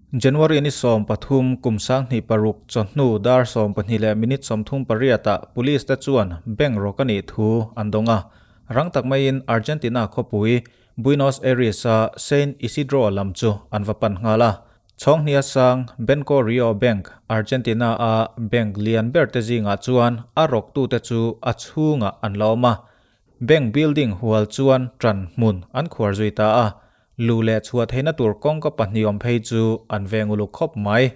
January ni 13 kum 2006 chawhnu dar 12 leh minute 38 ah police te chuan bank rawk a nih thu an dawng a. Rang tak maiin Argentina khawpui Buenos Aires a Saint Isidro lam chu an va pan nghal a. Chhawnghnia sang Banco Rio Bank, Argentina a bank lian ber te zingah chuan a rawktute chu a chhungah an la awm a. Bank building hual chuan ṭan hmun an khuar zui ta a, luh leh chhuah theihna tur kawngka pahnih awm phei chu an veng uluk khawp mai.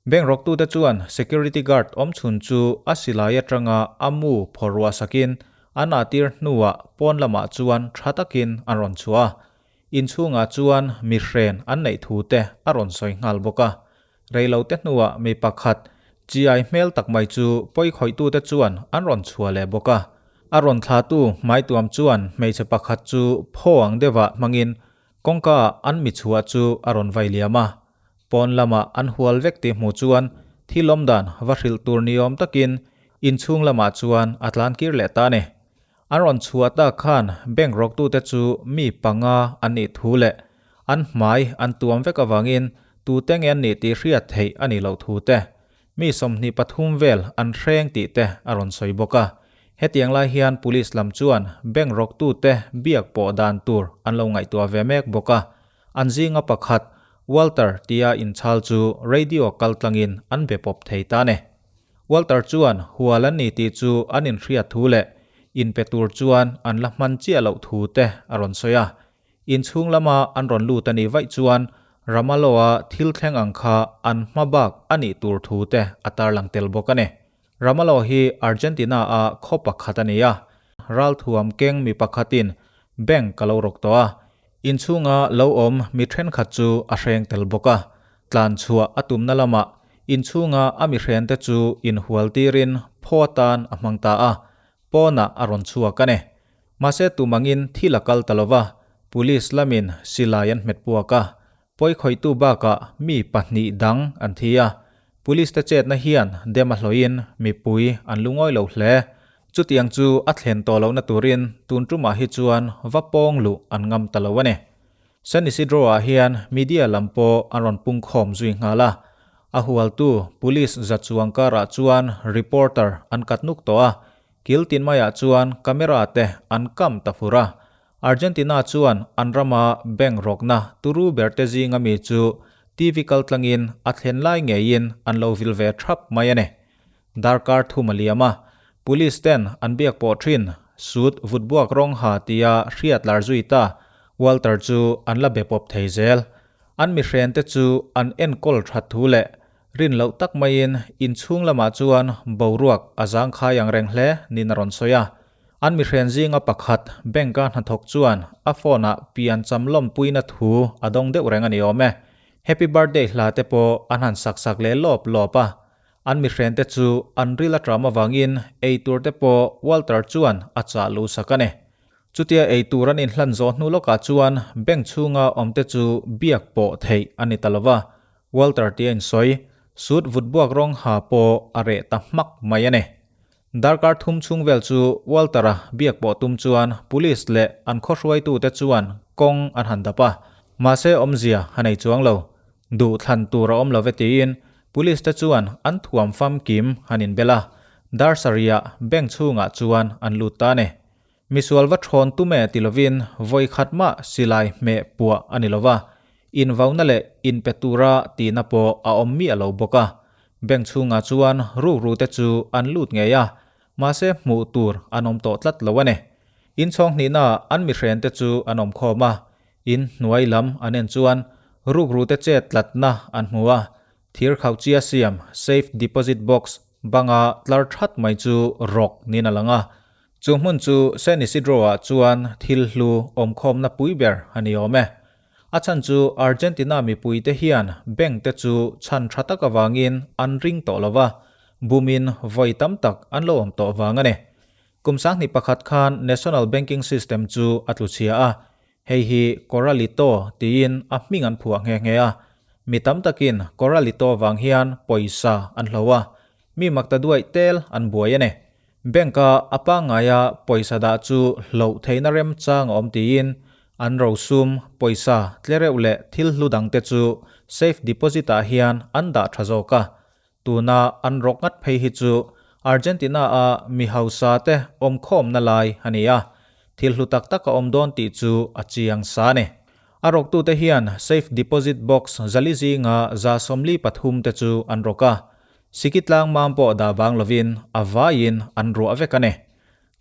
Bank rawktute chuan security guard awm chhun chu a silai atanga a mu phawrh ruah sakin an ahtir hnuah pawn lamah chuan tha takin an rawn chhuah a, inchhungah chuan mi hren an neih thu te a rawn sawi nghal bawk a. Reilote hnuah mi pakhat chiai hmel tak mai chu pawikhawih-tute chuan an rawn chhuah leh bawk a. A rawn thlahtu hmaituam chuan hmeichhe pakhat chu phaw ang deuhah hmangin kawngkaah an mi chhuah chu a rawn vai liam a. Pawn lamah an hual vek tih hmuh chuan thil awm dan va hrilh tur ni awm takin inchhung lamah chuan a tlan kir leh ta a ni. An rawn chhuah tak khan bank rawktute chu mi panga an nih thu leh an hmai an tuam vek avangin tute nge an nih tih hriat theih a nih loh thu te, mi 23 vel an hreng tih te a rawn sawi bawk a. Hetiang lai hian police lam chuan bank rawktute biak pawh dan tur an lo ngaihtuah ve mek bawk a. An zinga pakhat, Walter tia inchhal chu radio kaltlangin an be pawp thei ta ne. Walter chuan hual an ni tih chu an inhriat thu leh inpe tur chuan an la hman chiah loh thu te a rawn sawi a. Inchhung lama an rawn lut a nih vaih chuan Ramalloh-a thil thleng ang kha an hma bak a nih tur thu te a tarlang tel bawk a ni. Ramalloh hi Argentina-a khaw pakhat a ni a, ralthuam keng mi pakhatin bank a lo rawk tawh a, inchhunga lo awm mi thenkhat chu a hreng tel bawk a. Tlan chhuah a tumna lamah inchhunga a mihrente chu inhual tirin phaw atan a hmang ta a, pawnah a rawn chhuak a ni. Mahse tumangin thil a kal ta lova, police lamin silai an hmet puak a, pawikhawihtu bakah mi pahnih dang an thi a. Police te chetna hian dem a hlawhin mipui an lungawi lo hle. Chutiang chu a thlen tawh lohna turin tun tumah hi chuan va pawng luh an ngam ta lo a ni. San Isidro-ah hian media lam pawh an rawn pungkhawm zui nghal a, a hualtu police za chuang karah chuan reporter an kat nuk tawh a, kil tin maiah chuan camera te an kam ta fur a. Argentina chuan an rama bank rawkna turu ber te zinga mi chu TV kaltlangin a thlen lai ngeiin an lo vil ve thap mai a ni. Darkar thum a liam a, Police ten an biak pawh thin, suit vut buak rawng ha tia hriat lar zui ta, Walter chu an la be pawp thei zel. An mihren te chu an enkawl that thu leh rin loh tak maiin inchhung lamah chuan boruak a zangkhai ang reng hle niin a rawn sawi a. An mihren zinga pakhat bank-a hnathawk chuan a phone-ah pian cham lawmpuina thu a dawng deuh reng a ni awm e. Happy birthday hla te pawh an han sak sak leh lawp lawp a. An mihrente chu an ril a ṭam avangin ei tur te pawh Walter chuan a chah luh sak a ni. Chutia ei tur an inhlan zawh hnu lawkah chuan bank chhunga awmte chu biak pawh theih a ni ta lo va, Walter tia insawi, suit vut buak rawng ha pawh a reh ta hmak mai a ni. Darkar thum chhung vel chu Walter-a biak pawh tum chuan police leh an khawhruaitute chuan kawng an han dap a, mahse awmzia a nei chuang lo. Duh thlan tur a awm lo ve tiin police te chuan an thuam famkim han inbel a, dar sarihah bank chhungah chuan an lut ta a ni. Misual va thawn tum e ti lovin vawi khat mah silai hmeh puah a ni lova, invauna leh inpe tura tihna pawh a awm miah lo bawk a. Bank chhungah chuan rukru te chu an lut ngei a, mahse hmuh tur an awm tawh tlat lo a ni. Inchhawng hnihnaah an mihrente chu an awm khawm a, in hnuai lam an en chuan rukru te chet tlatna an hmu a, thir khauh chia siam safe deposit box banga tlar that mai chu rawk niin a lang a. Chu hmun chu San Isidro-ah chuan thil hlu awmkhawmna pui ber a ni awm e. A chhan chu Argentina mipuite hian bank te chu chhan tha tak avangin an ring tawh lo va, bumin vawi tam tak an lo awm tawh vang a ni. Kum 2001 khan National Banking System chu a tlu chhia a, hei hi Corralito tiin a hming an phuah nghe nghe a. Mi tam takin Corralito vang hian pawisa an hlo a, mi makta duaih tel an buai a ni. Bank-a a pangngaia pawisa dah chu hloh theihna remchang a awm tiin An rosum, pawisa, tlereuh leh thil hlu dangte chu safe deposit ah hian an dah tha zawk a. Tuna an rawk ngat phei hi chu Argentina a mi hausa te awmkhawmna lai a ni a, thil hlu tak tak a awm dawn tih chu a chiang sa a ni. A rawktute hian safe deposit box zali zinga 143 te chu an rawk a, Sikitlang mam pawh dah bang lovin a vaiin an ruah vek a ni.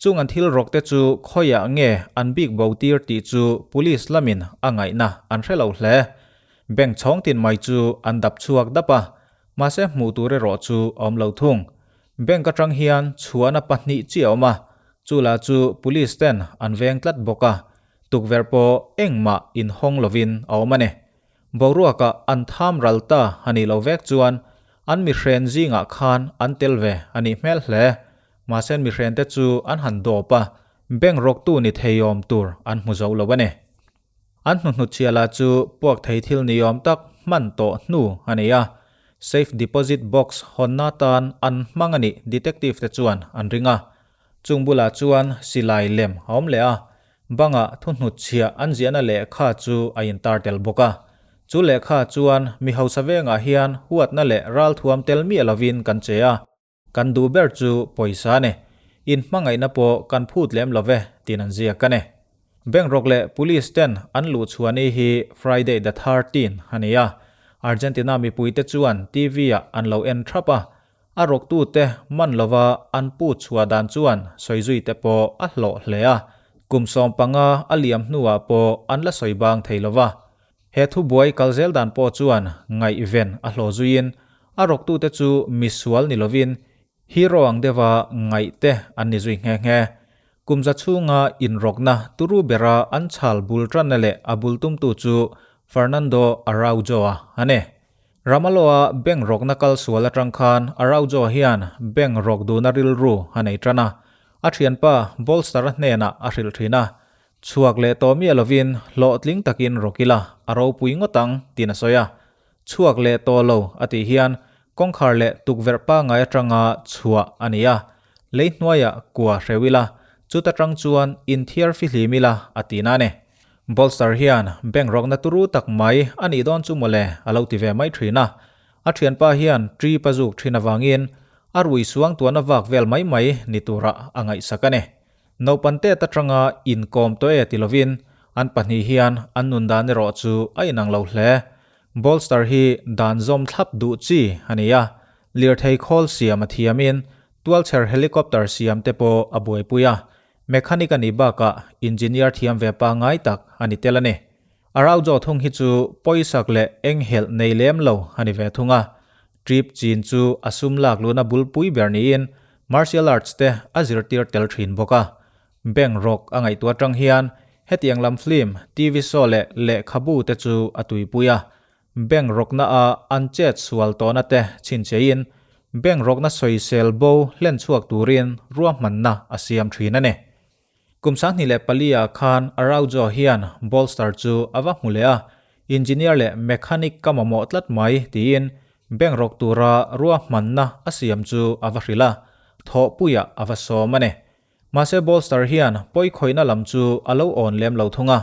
Chung an thil rawkte chu khawiah nge an bik bo tir tih chu police lamin a ngaihna an hre lo hle. Bank chhawng tin mai chu an dap chhuak dap a, mahse hmuh tur erawh chu a awm lo thung. Bank atang hian chhuahna pahnih chi a awm a, chu lah chu police ten an veng tlat bawk a, tukverh pawh engmah inhawng lovin a awm a ni. Boruakah an tham ral ta a nih lo vek chuan an mihren zingah khan an tel ve a nih hmel hle. Mahse an mihrente chu an han dawp a, bank rawktu ni theiawm tur an hmu zo lo a ni. An hnuhnut chhia lah chu puak thei thil niawm tak hman tawh hnu a ni a, safe deposit box hawnna tan an hmang a nih detective te chuan an ring a. Chung bulah chuan silai lem a awm leh a, Bangah thuhnutchhiah an ziahna lehkha chu a intar tel bawk a. Chu lehkha chuan mi hausa vengah hian huatna leh ralthuam tel miah lovin kan che a, kan duh ber chu pawisa a ni. Inhmangaihna pawh kan phut lem lo ve tiin an ziak a ni. Bank rawk leh Police ten an luh chhuah ni hi Friday the 13 a ni a, Argentina mipuite chuan TV-ah an lo en thap a, A rawktute man lova an put chhuah dan chuan sawizui te pawh a hlawh hle a, kum 15 a liam hnuah pawh an la sawi bang thei lova. He thubuai kal zel dan pawh chuan ngaihven a hlawh zuiin a rawktute chu misual ni lovin hero ang deuha ngaihte an ni zui nghe nghe. Kum za chhunga inrawkna turu bera an chhal bul tanna leh a bul tumtu chu Fernando Araujo-a a ni. Ramaloa bank rawkna kal sual atang khan Araujo hian bank rawk duhna rilru a nei tan a, a thianpa Bolster-a hnenah a hrilh thin a, chhuak leh tawh miah lovin hlawhtling takin rawk ila a ropui ngawt ang tiin a sawi a. Chhuak leh tawh lo a tih hian kawngkhar leh tukverh pangngai atanga chhuah a ni a, lei hnuaiah kua hreuh ila, chuta tang chuan inthiar fihlim ila a ti na a ni. Bolster hian bank rawkna turu tak mai a nih dawn chu mawle a lo ti ve mai thin a. A thianpa hian tree pa zuk thin avangin a rui suang tuahna vak vel mai mai ni turah a ngaihsak a ni. Naupan tet atanga inkawm tawh e ti lovin an pahnih hian an nun dan erawh chu a inang lo hle. Bolster hi dan zawm thlap duh chi a ni a, lirthei khawl siam a thiamin tualchher helicopter siam te pawh a buaipui a, Mechanic a nih bakah engineer thiam ve pangngai tak a ni tel a ni. Araujo thung hi chu pawisak leh enghelh nei lem lo a ni ve thung a. Trip chin chu a sum lak luna bulpui ber niin martial arts te a zirtir tel thin bawk a. Bank rawk a ngaihtuah atang hian hetiang lam film, TV show leh lehkhabu te chu a tuipui a. Bank rawkna a an chet sual tawhna te chhincheiin bank rawkna sawisel bo hlen chhuak turin ruahmanna a siam thin a ni. Kum 2004 ah khan Araujo hian Bolster chu a va hmu leh a, engineer leh mechanic ka mamawh tlat mai tiin bank rawk tura ruahmanna a siam chu a va hrilh a, thawhpuiah a va sawm a ni. Mahse Bolster hian pawikhawihna lam chu a lo awn lem lo thung a.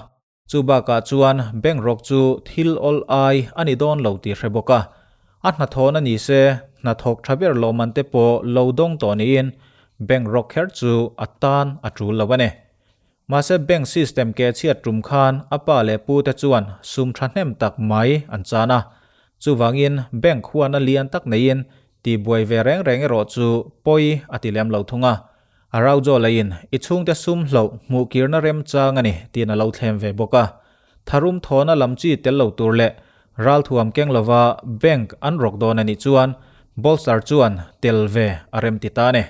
Chu bakah chuan bank rawk chu thil awl ai a ni dawn lo tih hre bawk a. A hnathawhna ni se hnathawk tha ber lawmman te pawh lo dawng tawh niin bank rawk kher chu a tan a tul lo a ni. Mahse bank system ke chhiat tum khan a pa leh pu te chuan sum thahnem tak mai an chan a. Chuvangin bank huana lian tak neiin tihbuai ve reng reng erawh chu pawi a ti lem lo thung a. A raujo leiin i chhungte sum hloh hmuh kirna remchang a ni tiin a lo thlem ve bawk a. Tharum thawhna lam chi tel lo tur leh ralthuam keng lova bank an rawk dawn a nih chuan Bolster chuan tel ve a rem ti ta a ni.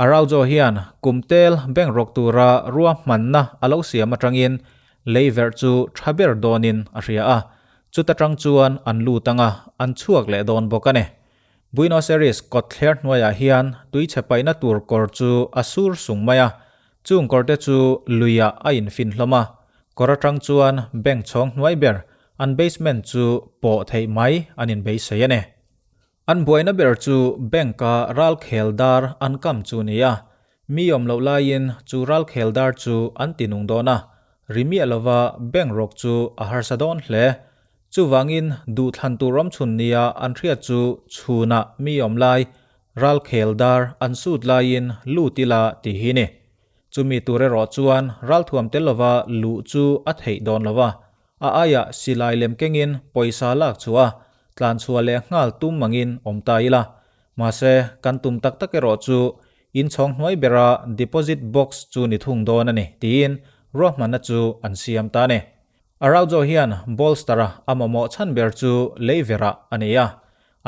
A raujo hian kum tel bank rawk tura ruahmanna a lo siam atangin lei verh chu tha ber dawnin a hria a, chuta tang chuan an lut anga an chhuak leh dawn bawk a ni. Buenos Aires kawtthler hnuaiah hian tuichhe paihna tur kawr chu a sur sung mai a, chung kawrte chu luiah a infin hlawm a, kawr atang chuan bank chhawng hnuai ber an basement chu pawh theih mai an inbeisei a ni. An buaina ber chu bank-a ralkhel dar an kam chu ni a, mi awm loh laiin chu ralkhel dar chu an tinung dawn a. Ri miah lova bank rawk chu a harsa dawn hle. Chuvangin duhthlan tur awmchhun nia an hriat chu chhunah mi awm lai, ralkhel dar an sut laiin lut ila tih hi ni. Chumi tur erawh chuan ralthuam tel lova luh chu a theih dawn lova, a aiah silai lem kengin pawisa lak chhuah a, tlan chhuah leh nghal tum angin awm ta ila. Mahse, kan tum tak tak erawh chu inchhawng hnuai bera deposit box chu ni thung dawn a ni tiin ruahmanna chu an siam ta a ni. Araujo hian bolster-a a mamawh chhan ber chu leiverah a nei a,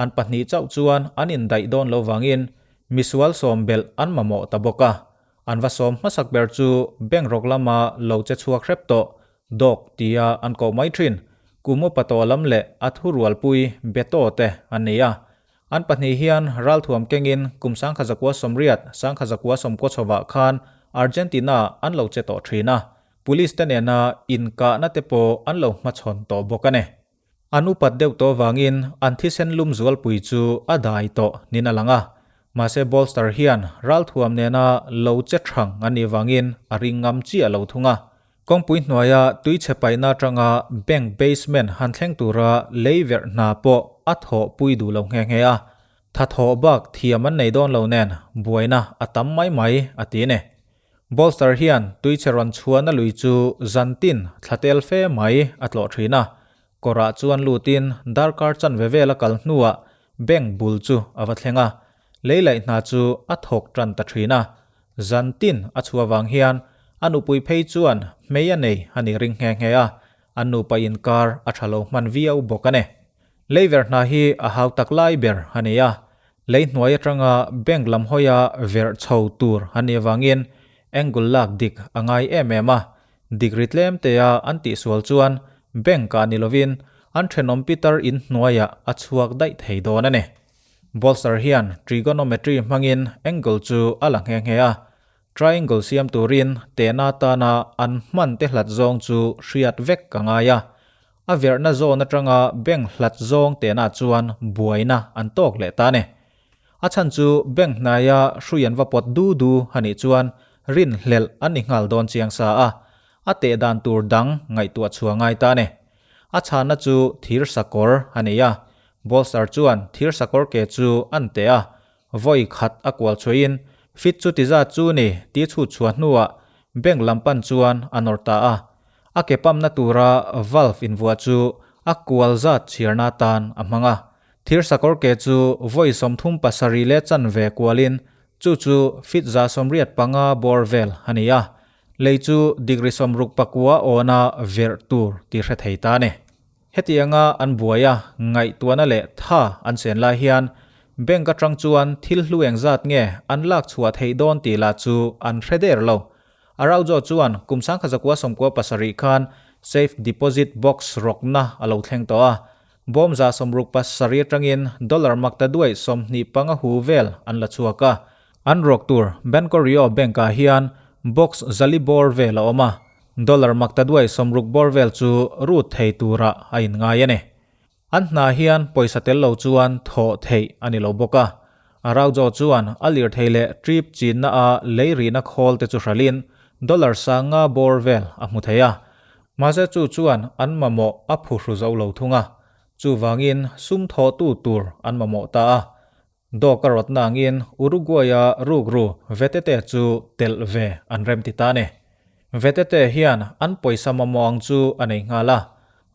an pahnih chauh chuan an indaih dawn lo vangin misual sawm belh an mamawh ta bawk a. An va sawm hmasak ber chu bank rawk lama lo che chhuak hrep tawh Dawk tia an koh mai thin. Kum upa tawh lam leh a thurualpui Beto te an nei a. An pahnih hian ralthuam kengin kum 1980, 1990 chhovah khan Argentina an lo che tawh thin a. Police te nena inkahna te pawh an lo hmachhawn tawh bawk a ni. An upat deuh tawh vangin an thisen lum zualpui chu a dai tawh nin a lang a. Mahse Bolster hian ralthuam nena lo che thang an nih vangin a ring ngam chiah lo thung a. Kawngpui hnuaia tui chhe paihna atanga bank basement han thleng tura lei verh hna pawh a thawhpui duh lo nghe nghe a. Tha thawh bak thiam an nei dawn lo nen buaina a tam mai mai a ti a ni. Bolster hian tuichhe rawn chhuahna lui chu zantin thla tel fe mai a tlawh thin a, kawrah chuan lutin darkar chanve vel a kal hnuah bank bul chu a va thleng a, lei laih hna chu a thawk tan ta thin a, zantin a chhuah vang hian a nupui phei chuan hmei a nei a ni ring nghe nghe a, an nupa inkar a tha lo hman viau bawk a ni. Leiver hna hi a hau tak lai ber a ni a, Lei hnuai atanga bank lam hawia verh chho tur an nih avangin angle lak dik a ngai em em a, degree tlem tea an tihsual chuan bank ah ni lovin an thenawm pitar in hnuaiah a chhuak daih thei dawn a ni. Bolster hian trigonometry hmangin angle chu a la nghe nghe a, triangle siam turin tehna atana an hman te hlat zawng chu hriat vek a ngai a, A verhna zawn atanga bank hlat zawng tehna chuan buaina an tawk leh ta a ni. A chhan chu bank hnaia hrui an va pawt du du a nih chuan rinhlelh an ni nghal dawn chiang sa a, a teh dan tur dang ngaihtuah chhuah ngai ta a ni. A chhanna chu thir sakawr a ni a, Bolster chuan thir sakawr ke chu an teh a, vawi khat a kual chhuahin fit chu ti zat chu ni tih chhut chhuah hnuah bank lam pan chuan a nawr ta a. A ke pump-na tura valve invuah chu a kual zat chhiarna atan a hmang a. Thir sakawr ke chu vawi 37 leh chanve kualin chu chu feet 185 bawr vel a ni a. Lei chu degree 69 awna verh tur tih hre thei ta a ni. Hetianga an buai a, ngaihtuahna leh tha an chen lai hian bank atang chuan thil hlu engzat nge an lak chhuah theih dawn tih lah chu an hre der lo. Araujo chuan kum 1997 khan safe deposit box rawkna a lo thleng tawh a, bawm 67 atangin dollar makta duai 25 hu vel an la chhuak a. An rawk tur Banco Rio bank-ah hian box zali bawr vel a awm a, Dollar makta duai 60 bawr vel chu rut thei turah a inngai a ni. An hna hian pawisa tel lo chuan thawh theih a ni lo bawk a. Araujo chuan a lirthei leh trip chinna a lei rihna khawl te chu hralhin dollar 5000 bawr vel a hmu thei a. Mahse chu chuan an mamawh a phuhru zo lo thung a. Chuvangin sum thawhtu tur an mamawh ta a. Dawk a rawtna angin Uruguay-a rukru Vetete chu telh ve an remti ta a ni. Vetete hian an pawisa mamawh ang chu a nei nghal a.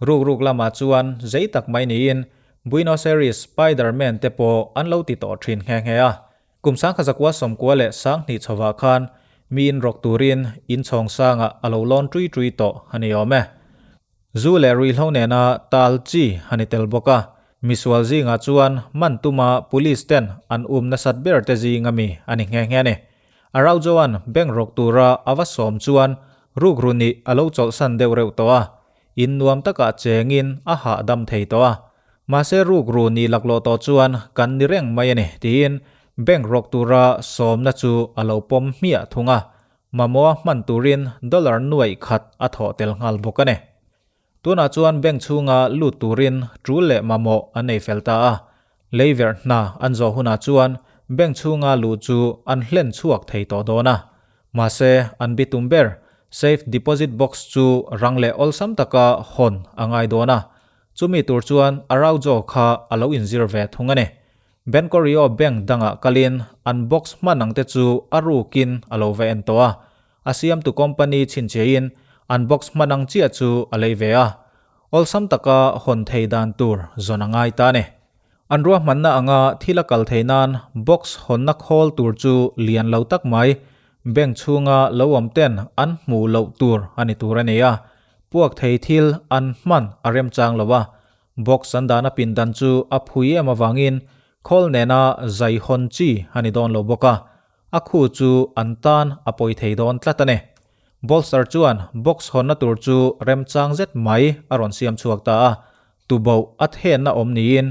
Rukruk lamah chuan zei tak mai niin Buenos Aires Spider-Man te pawh an lo ti tawh thin nghe nghe a. Kum 1992 chhovah khan mi inrawk turin inchhawng sangah a lo lawn ṭui ṭui tawh a ni awm e. Zu leh ruihhlo nena tal chi a ni tel bawk a, misual zingah chuan man tuma police ten an um nasat ber te zing ami a ni nghe nghe a ni. Araujoan bank rawk tura a va sawm chuan rukru nih a lo chawlhsan deuh reuh tawh a, in nuam takah chengin a hahdam thei tawh a. Mahse rukru nih laklawh tawh chuan kan ni reng mai a ni tiin bank rawk tura sawmna chu a lo pawm hmiah thung a, Mamawha hman turin dollar nuaih khat a thawh tel nghal bawk a ni. Tunah chuan bank chhunga lut turin tul leh mamawh an nei fel ta a, lei verh hna an zawh hunah chuan bank chhunga luh chu an hlen chhuak thei tawh dawn a. Mahse, an bitum ber, Safe deposit box chu rang leh awlsam taka hawn a ngai dawn a, chumi tur chuan Araujo kha a lo inzir ve thung a ni. Bancorio bank dangah kalin an box hman ang te chu a rukin a lo va en tawh a, a siamtu company chhinchhiahin an box hman ang chiah chu a lei ve a, awlsam taka hawn thei dan tur zawn a ngai ta a ni. An ruahmanna anga thil a kal thei nan box hawnna khawl tur chu lian lo tak mai, bank chhunga lo awm ten an hmuh loh tur a ni tur a ni a, puak thei thil an hman a remchang lo a, box an dahna pindan chu a phui em avangin khawl nena zai hawn chi a ni dawn lo bawk a, a khu chu an tan a pawi thei dawn tlat a ni. Bolster chuan box hawnna tur chu remchang zet mai a rawn siam chhuak ta a, Tuboh a thenna awm niin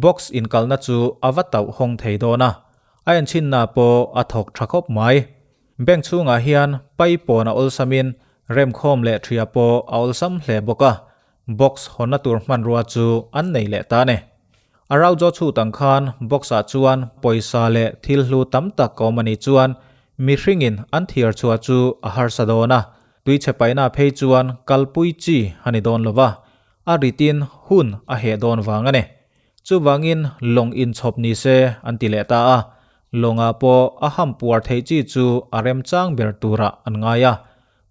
box inkalna chu a va tauh hawng thei dawn a, a enchhinna pawh a thawk tha khawp mai. Bank chhungah hian paipawn a awlsamin remkhawm leh thria pawh a awlsam hle bawk a, box hawnna tur hmanrua chu an nei leh ta a ni. A raujo chhut ang khan box ah chuan pawisa leh thil hlu tam tak a awm a nih chuan mihringin an thiar chhuah chu a harsa dawn a, tuichhe paihna phei chuan kalpui chi a ni dawn lo va, A ritin hun a heh dawn vang a ni. Chuvangin lawng inchhawp ni se an ti leh ta a, lawngah pawh a ham puar theih chi chu a remchang ber turah an ngai a.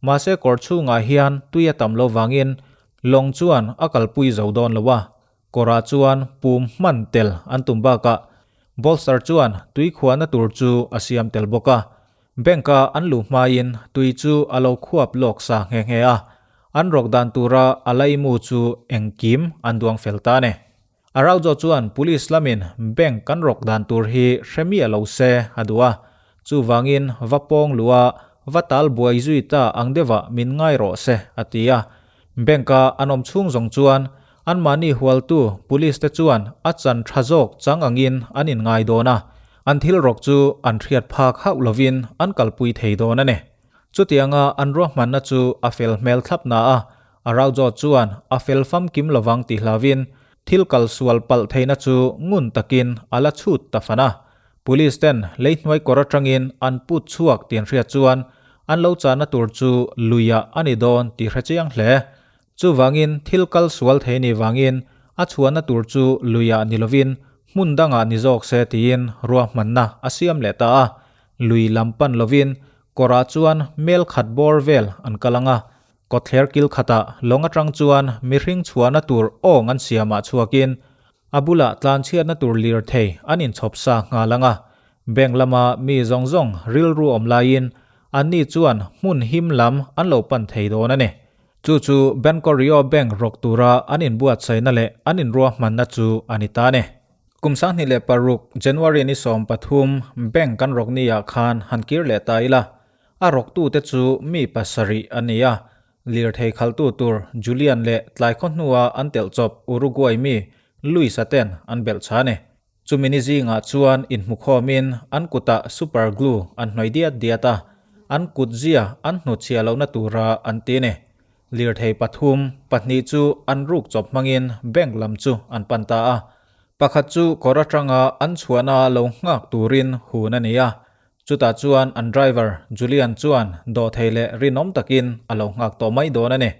Mahse kawr chhungah hian tui a tam lo vangin lawng chuan a kalpui zo dawn lo a, kawrah chuan pum hman tel an tum bakah bolster chuan tui khuahna tur chu a siam tel bawk a. Bank-a an luh hmain tui chu a lo khuap lawk sa nghe nghe a, an rawk dan tura a laimu chu engkim an duang fel ta a ni. Araujo chuan Police lamin bank kan rawk dan tur hi hre miah lo se a duh a, chuvangin va pawng luh a, va tal buai zui ta ang deuhah min ngai rawh se a ti a. Bank-a an awm chhung zawng chuan anmahni hualtu Police te chuan a chan tha zawk chang angin an inngai dawn a, an thil rawk chu an hriat phak hauh lovin an kalpui thei dawn a ni. Chutianga an ruahmanna chu a fel hmel thlap na a, Araujo chuan a fel famkim lovang tih hlauvin thil kal sual palh theihna chu ngun takin a la chhut ta fan a. Police ten leihnuai kawr atangin an put chhuak tih an hriat chuan an lo chahna tur chu luiah a ni dawn tih hre chiang hle. Chuvangin thil kal sual thei ni vangin a chhuahna tur chu luiah ni lovin hmun dangah ni zawk se tiin ruahmanna a siam leh ta a. Lui lam pan lovin kawrah chuan mel khat bawr vel an kal ang a, kawtthler kil khatah lawng atang chuan mihring chhuahna tur awng an siamah chhuakin a bulah tlanchhiatna tur lirthei an inchhawp sa nghal ang a. Bank lama mi zawng zawng rilru awm laiin anni chuan hmun him lam an lo pan thei dawn a ni. Chu chu Bancorio Bank rawk tura an inbuatsaihna leh an inruahmanna chu a ni ta a ni. Kum 2006 January ni 13 bank kan rawk ni ah khan han kir leh ta ila, a rawktute chu mi pasarih a ni a, lirthei khaltu tur Julian leh tlai khaw hnua an telh chawp Uruguay mi Luis-a ten an belh chha a ni. Chumi ni zingah chuan inhmukhawmin an kutah super glue an hnawih diat diat a, an kutzia an hnutchhiah lohna tura an ti a ni. Lirthei pathum, pahnih chu an ruk chawp hmangin bank lam chu an pan ta a. Pakhat chu kawr atanga an chhuahna lo nghak turin hun a nei a. Chutah chuan an driver Julian chuan dawhthei leh rinawm takin a lo nghak tawh mai dawn a ni.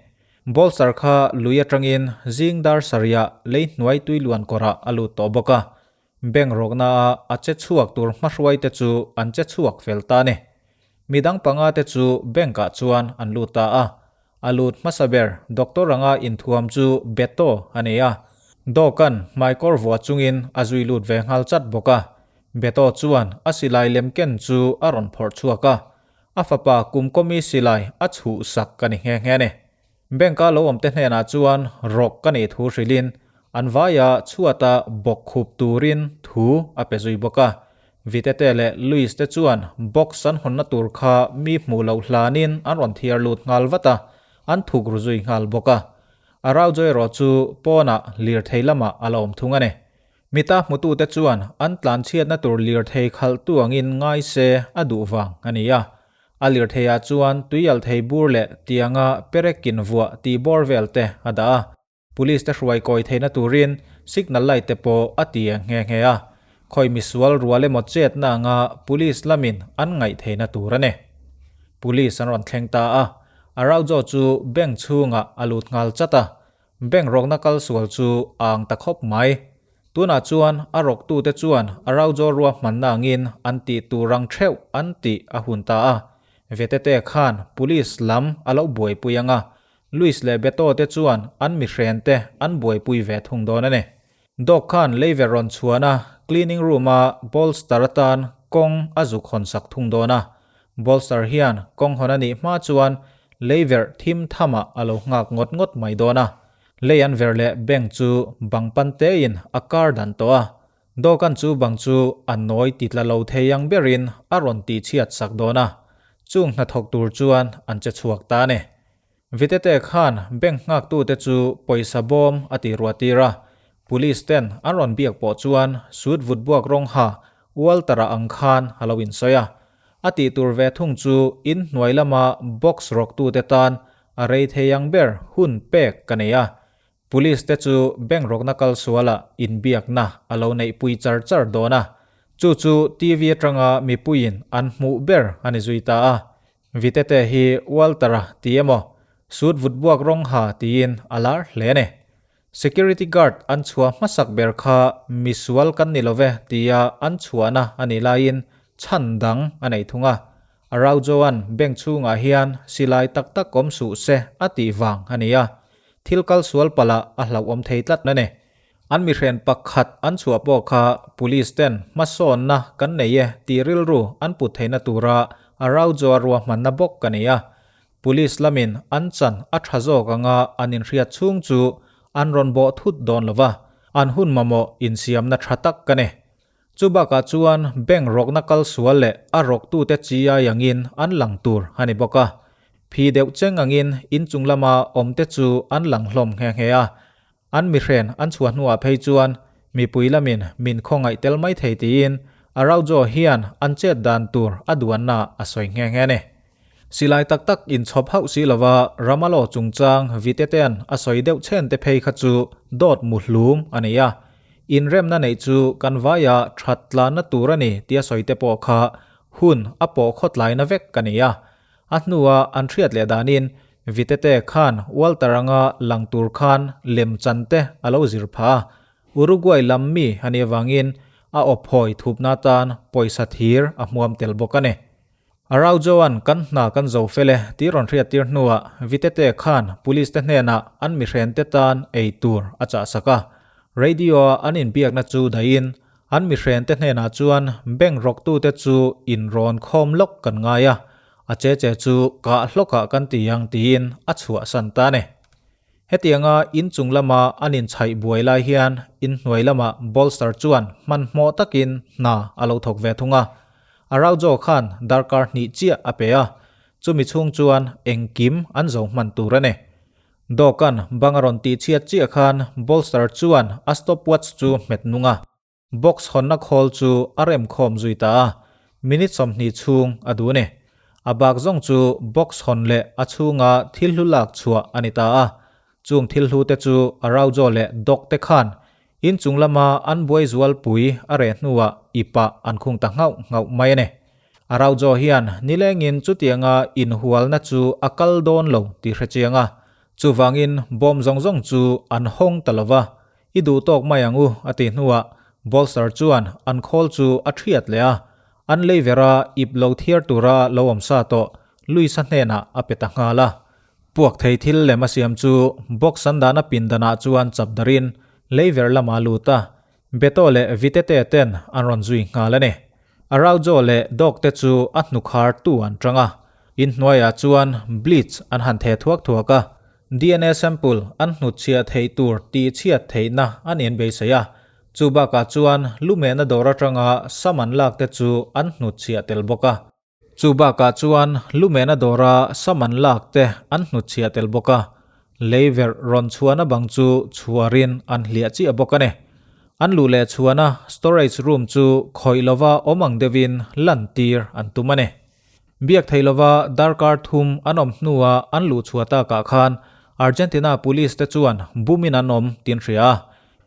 Bolster kha lui atangin zing dar sarihah lei hnuai tui luan kawrah a lut tawh bawk a. Bank rawknaah a che chhuak tur hmahruaite chu an che chhuak fel ta a ni. Midang panga te chu bank ah chuan an lut ta a. A lut hmasa ber doctor anga inthuam chu Beto a ni a. Dawkan hmaikawr vuah chungin a zui lut ve nghal chat bawk a. Beto chuan a silai lem ken chu a rawn phawrh chhuak a. A fapa kumkawmi silai a chhuh sak ka ni nghe nghe a ni. Bank a lo awm te hnenah chuan rawk ka nih thu hrilhin an vaia chhuata bawk khup turin thu a pe zui bawk a. Vitete leh Luis te chuan box an hawnna tur kha mi hmuh loh hlanin an rawn thiar lut nghal vat a, an thuk ru zui nghal bawk a. A raujo erawh chu pawnah lirthei lamah a la awm thung a ni. Mita hmutute chuan an tlanchhiatna tur lirthei khalhtu angin ngai se a duh vang a ni a. A lirtheiah chuan tuialthei bur leh tianga perekin vuah tih bawr vel te a dah a. Police te hruai kawi theihna turin signal light te pawh a ti eng nghe nghe a. Khawi misual rual emaw chetna anga police lamin an ngaih theihna tur a ni. Police an rawn thleng ta a. Araujo chu bank chhungah a lut nghal chat a, bank rawkna kal sual chu a ang ta khawp mai. Tunah chuan a rawktute chuan Araujo ruahmanna angin an tih tur ang theuh an tih a hun ta a. Vetete khan police lam a lo buaipui ang a, Luis leh Beto te chuan an mihrente an buaipui ve thung dawn a ni. Dawk khan leiver rawn chhuan a, cleaning room-a bolster atan kawng a zuk hawn sak thung dawn a. Bolster hian kawng hawn a nih hma chuan leiverh thim thamah a lo nghak ngawt ngawt mai dawn a. Lei an ver leh bank chu bang pan tein a kar dan tawh a. Dawkan chu bang chu a nawi ti tla lo thei ang berin a rawn tihchhiat sak dawn a. Chung hnathawk tur chuan an che chhuak ta a ni. Vitete khan bank nghaktute chu pawisa bawm a ti ruah tir a, police ten an rawn biak pawh chuan suit vut buak rawng ha Walter-a ang khan a lo insawi a. A tih tur ve thung chu in hnuai lama box rawktute tan a rei thei ang ber hun pek ka nei a. Police te chu bank rawkna kal sualah inbiakna a lo neihpui char char dawn a, chu chu TV atanga mipuiin an hmuh ber a ni zui ta a. Vitete hi Walter-a ti emaw, suit vut buak rawng ha tiin a lar hle a ni. Security guard an chhuah hmasak ber kha misual kan ni love tia an chhuahna a nih laiin chhan dang a nei thung a. Araujo-a'n bank chhungah hian silai tak tak awm suh se a tih vang a ni a. Thil kal sual palh ah a hlauhawm thei tlat a ni. An mihren pakhat an chhuah pawh kha Police ten hmasawnna kan nei e tih rilru an put theihna tura Araujo-a ruahmanna bawk ka nei a. Police lamin an chan a tha zawk anga an inhriat chhung chu an rawn bawh thut dawn lo va, an hun mamawh insiamna tha tak ka ni. Chu bakah chuan bank rawkna kal sual leh a rawktute chi ai angin an lang tur a ni bawk a. Phi deuh cheng angin inchung lama awmte chu an lang hlawm nghe nghe a. An mihren an chhuah hnuah phei chuan mipui lamin min khawngaih tel mai thei tiin Araujo hian an chet dan tur a duanna a sawi nghe nghe a ni. Silai tak tak inchhawp hauh si lova Ramalho chungchang Vitetea'n a sawi deuh chhen te phei kha chu dawt muhlum a ni a. Inremna neih chu kan vaia that tlanna tur a ni tia sawi te pawh kha hun a pawh khawtlaina vek a ni a. A hnua an hriat leh danin Vitete khan Walter anga lang tur khan lem chan te a lo zir phah a, Uruguay lam mi a nih avangin a awphawi thupna atan pawisa thir a hmuam tel bawk a ni. Araujo-a'n kan hna kan zo fel e tih rawn hriattir hnuah Vitete khan police te hnenah an mihrente tan ei tur a chahsak a, radio-a an inbiakna chu dahin An mihrente hnenah chuan bank rawktute chu inrawn khawm lawk kan ngai a, a che che chu kah hlawkah kan ti ang tiin a chhuahsan ta a ni. Hetianga inchung lama an inchhaih buai lai hian inhnuai lamah Bolster chuan hmanhmawh takin hna a lo thawk ve thung a. Araujo khan darkar hnih chiah a pe a, chumi chhung chuan engkim an zo hman tur a ni. Dawkan bang a rawn tih chhiat chiah khan Bolster chuan a stopwatch chu hmet nung a, box hawnna khawl chu a rem khawm zui ta a, minute 20 chhung a duh a ni. A bak zawng chu box hawn leh a chhunga thil hlu lak chhuah a ni ta a, chung thil hlu te chu Araujo leh Doc te khan inchung lama an buai zualpui a reh hnuah ipah an khung ta nghauh nghauh mai a ni. Araujo hian nilengin chutianga inhualna chu a kal dawn lo tih hre chiang a, chuvangin bawm zawng zawng chu an hawng ta lo va, I duh tawk mai ang u a tih hnuah Bolster chuan an khawl chu a thiat leh a, an lei vera ip lo thiar tura lo awm sa tawh Luisa hnenah a pe ta nghal a. Puak thei thil lem a siam chu box an dahna pindanah chuan chap darin lei ver lamah a lut a, Beto leh Vitete ten an rawn zui nghal a ni. Araujo leh Dog te chu a hnukhar tu an tang a, inhnuaiah chuan bleach an han theh thuak thuak a, DNA sample an hnutchhiah theih tur tih chhiat theihna an en beisei a, chu bakah chuan lumehna dawr atanga sam an lak te chu an hnutchhiah tel bawk a. Chu bakah chuan lumehna dawra sam an lak te an hnutchhiah tel bawk a, leiverh rawn chhuahna bang chu chhuarin an hliah chiah bawk a ni. An luh leh chhuahna storage room chu khawih lova awm ang deuhin lantir an tum a ni. Biak thei lova darkar thum an awm hnua an luh chhuah takah khan Argentina police te chuan bumin an awm tin hria a,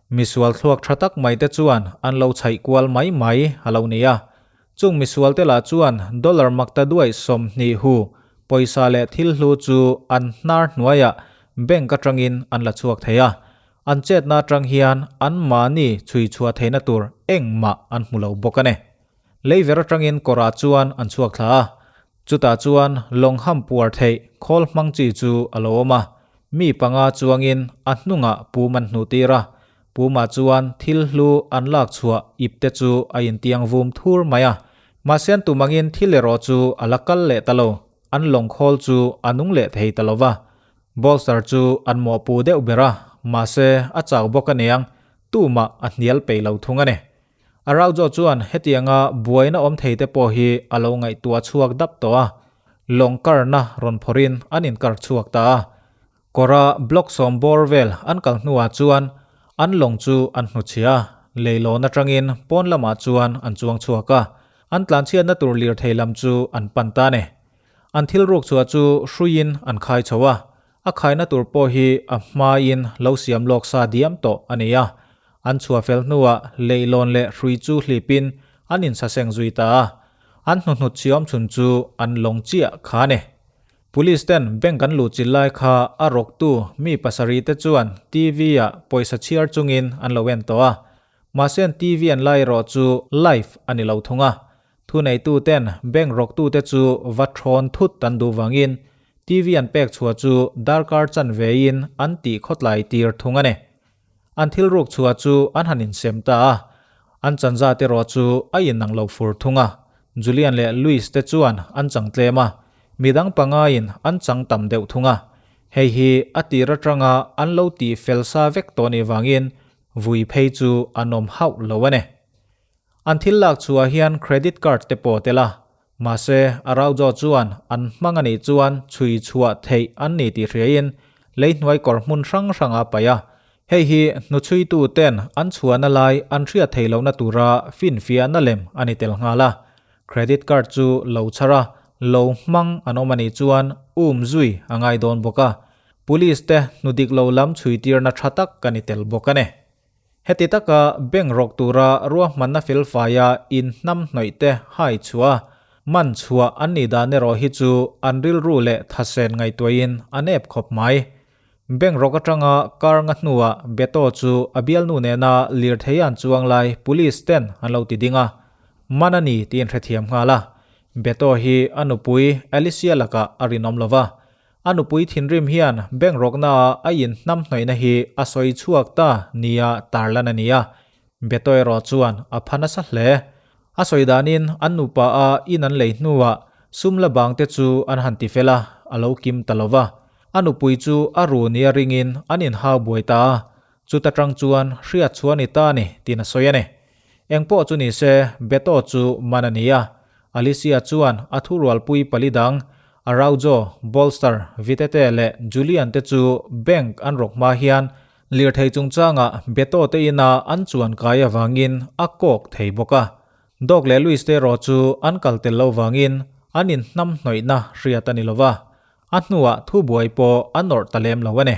misual thluak tha tak mai te chuan an lo chhaih kual mai mai a lo ni a. Chung misual te lah chuan dollar makta duai 20 hu Pawisa leh thil hlu chu an hnar hnuaiah bank atangin an la chhuak thei a. An chetna atang hian anmahni chhui chhuah theihna tur engmah an hmu lo bawk a ni. Leiver atangin kawrah chuan an chhuak thla a. Chutah chuan lawng ham puar theih khawl hmang chi chu a lo awm a. Mi panga chuangin a hnungah pum an hnuh tir a. Pumah chuan thil hlu an lak chhuah ip te chu a intiang vum thur mai a. Mahse an tum angin thil erawh chu a la kal leh ta lo. An lawng khawl chu a nung leh thei ta lo va. Bolster chu an mawhpuh deuh ber a, mahse a chau bawk aniang, tumah a hnial peih lo thung a ni. Araujo chuan hetianga buaina awm thei te pawh hi a lo ngaihtuah chhuak dap tawh a, lawng karna rawn phawrhin an inkar chhuak ta a. Kawra block sawm bawr vel an kal hnuah chuan an lawng chu an hnuchhia a, leilawn atangin pawn lamah chuan an chuang chhuak a, an tlanchhiatna tur lirthei lam chu an pan ta a ni. An thil ruk chhuah chu hruiin an khai chho a, A khaina tur pawh hi a hmain lo siam lawk sa diam tawh a ni a. An chhuah fel hnuah leihlawn leh hrui chu hlipin an insaseng zui ta a. An hnuhnut chhiawm chhun chu an lawng chiah kha a ni. Police ten bank an luh chilh lai kha a rawktu mi pasarih te chuan TV ah pawisa chhiar chungin an lo en tawh a. Mahse an TV an lai erawh chu live a ni lo thung a. Thuneituten bank rawktute chu va thawn thut an duh vangin TV an pek chhuah chu darkar chanvein an tih khawtlai tir thung a ni. An thil ruk chhuah chu an han insem ta a, an chanzat erawh chu a inang lo fur thung a. Julian leh Luis te chuan an chang tlem a, midang pangaiin an chang tam deuh thung a. Hei hi a tir atanga an lo tih fel sa vek tawh nih vangin vui phei chu an awm hauh lo a ni. An thil lak chhuah hian credit card te pawh tel a, mahse Araujo chuan an hmang a nih chuan chhui chhuah theih an ni tih hriain lei hnuai kawr hmun hrang hrang a paih a. Hei hi hnuchhuitu ten an chhuahna lai an hriat theih lohna tura finfiahna lem a ni tel nghal a. Credit card chu lo chhar a, lo hmang an awm a nih chuan um zui a ngai dawn bawk a. Police te hnu dik lo lam chhuitirna tha tak a ni tel bawk a ni. Heti taka bank rawk tura ruahmanna felfaia in hnam hnawih te hai chhuah a, man chhuah an nih dan erawh hi chu an rilru leh thasen ngaihtuahin a nep khawp mai. Bank rawk atanga kar nga hnuah Beto chu a bialnu nena lirthei an chuang lai police ten an lo ti ding a, man a ni tiin hrethiam nghal a. Beto hi a nupui Alicia lakah a rinawm lo va, A nupui thinrim hian bank rawknaah a inhnam hnawihna hi a sawi chhuak ta nia tarlan a ni a, Beto erawh chuan a pha nasa hle. A sawi danin an nupa a in an lei hnuah sum la bangte chu an han ti fel a, a lo kim ta lo va. A nupui chu a ru nia ringin an inhau buai ta a, chuta tang chuan hriat chhuah a ni ta a ni tiin a sawi a ni. Engpawh chu ni se, Beto chu man a ni a, Alicia chuan a thurualpui pali dang, Araujo, Bolster, Vitete leh Julian te chu bank an rawk hma hian lirthei chungchangah Beto te ina an chuan kai avangin a kawk thei bawk a. Doc leh Luis te erawh chu an kal tel lo vangin an inhnamhnawihna hriat a ni lo va, a hnuah thubuai pawh an awrh ta lem lo a ni.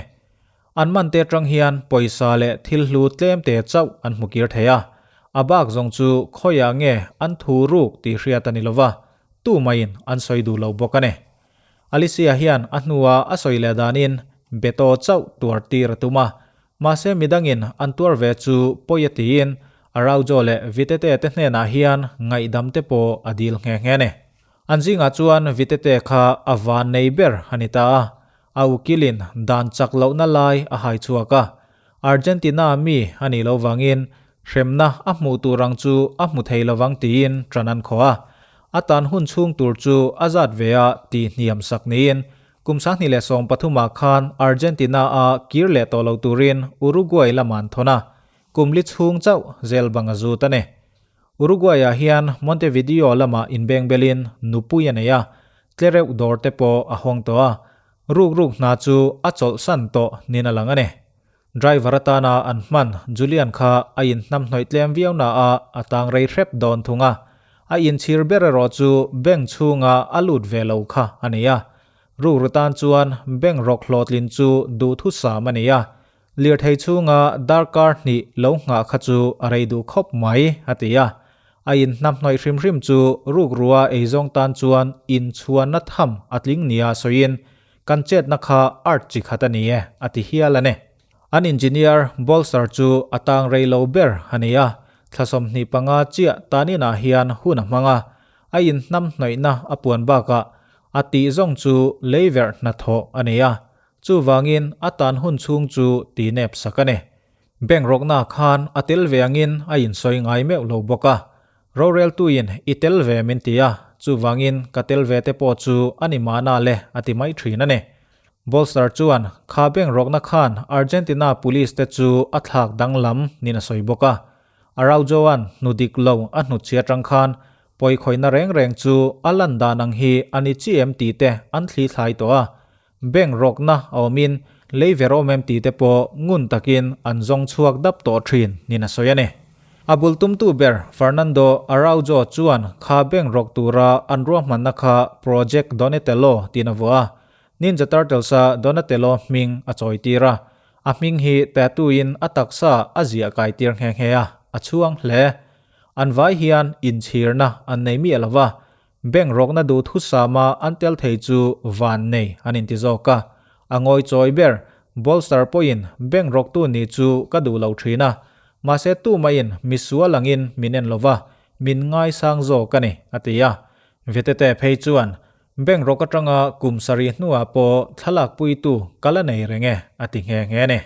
An man te atang hian pawisa leh thil hlu tlem te chauh an hmu kir thei a, a bak zawng chu khawiah nge an thu ruk tih hriat a ni lova, tu maiin an sawi duh lo bawk a ni. Alicia hian a hnua a sawi leh danin Beto chauh tuar tir a tum a, mahse midangin an tuar ve chu pawi a tiin Araujo leh Vitete te hnenah hian ngaihdam te pawh a dil nghe nghe a ni. An zingah chuan Vitete kha a van nei ber a ni ta a, A ukilin dan chak lohna lai a hai chhuak a, Argentina mi a nih loh vangin hremna a hmuh tur ang chu a hmu thei lovang tiin ṭan an khawh a. A tan hun chhung tur chu a zat ve a tih hniam sak niin kum 2013 ah khan Argentina a kir leh tawh lo turin Uruguay lamah an thawn a, kum li chhung chauh zel bang a zut a ni. Uruguay-ah hian Montevideo lamah inbengbelin nupui a nei a, tlereuh dawr te pawh a hawng tawh a, ruk ruk hna chu a chawlhsan tawh niin a lang a ni. Driver atana an hman Julian kha a inhnamhnawih tlem viau na a, a tang rei hrep dawn thung a. A inchhir ber erawh chu bank chhunga a lut ve lo kha a ni a. Rukru tan chuan bank rawk hlawhtlin chu duhthusam a ni a, Lirthei chhunga darkar hnih lo nghah kha chu a rei duh khawp mai, a ti a. A inhnamhnawih hrim hrim chu rukrua eizawng tan chuan inchhuanna tham a tling nia sawiin, Kan chetna kha art chi khat a ni e, a ti hial a ni. An engineer Bolster chu a tang rei lo ber a ni a, thla 25 chiah taninah hian hun a hmang a, a inhnamhnawihna a puan bakah a tih zawng chu leiverh hnathawh a ni a, chuvangin a tan hun chhung chu ti nep sak a ni. Bank rawkna khan a tel ve angin a insawi ngai meuh lo bawk a, roreltuin i tel ve min ti a, chuvangin ka tel ve te pawh chu a ni mahna le a ti mai thin a ni. Bolster chuan kha bank rawkna khan Argentina police te chu a thlak danglam niin a sawi bawk a, Araujo-a'n hnu dik lo a hnutchhi atang khan pawikhawihna reng reng chu a lan dan ang hi a ni chi em tih te an thli thlai tawh a, Bank rawkna a awmin lei ver awm em tih te pawh ngun takin an zawng chhuak dap tawh thin niin a sawi a ni. A bul tumtu ber Fernando Araujo chuan kha bank rawk tura an ruahmanna kha Project Donatello tiin a vuah a, Ninja Turtles-a Donatello hming a chawi tir a, a hming hi tattoo-in a taksa a ziah kai tir nghe nghe a, a chhuang hle. An vai hian inchhirna an nei miah lo va, Bank rawkna duh thusama an tel thei chu van nei an inti zawk a, a ngawi chawi ber. Bolster pawhin bank rawktu nih chu ka duh lo thin a, mahse tumaiin misual angin min en lova, min ngaisang zawk a ni, a ti a. Vetete phei chuan bank rawk atanga kum sarih hnuah pawh thlalak puitu ka la nei reng e, a ti nghe nghe a ni.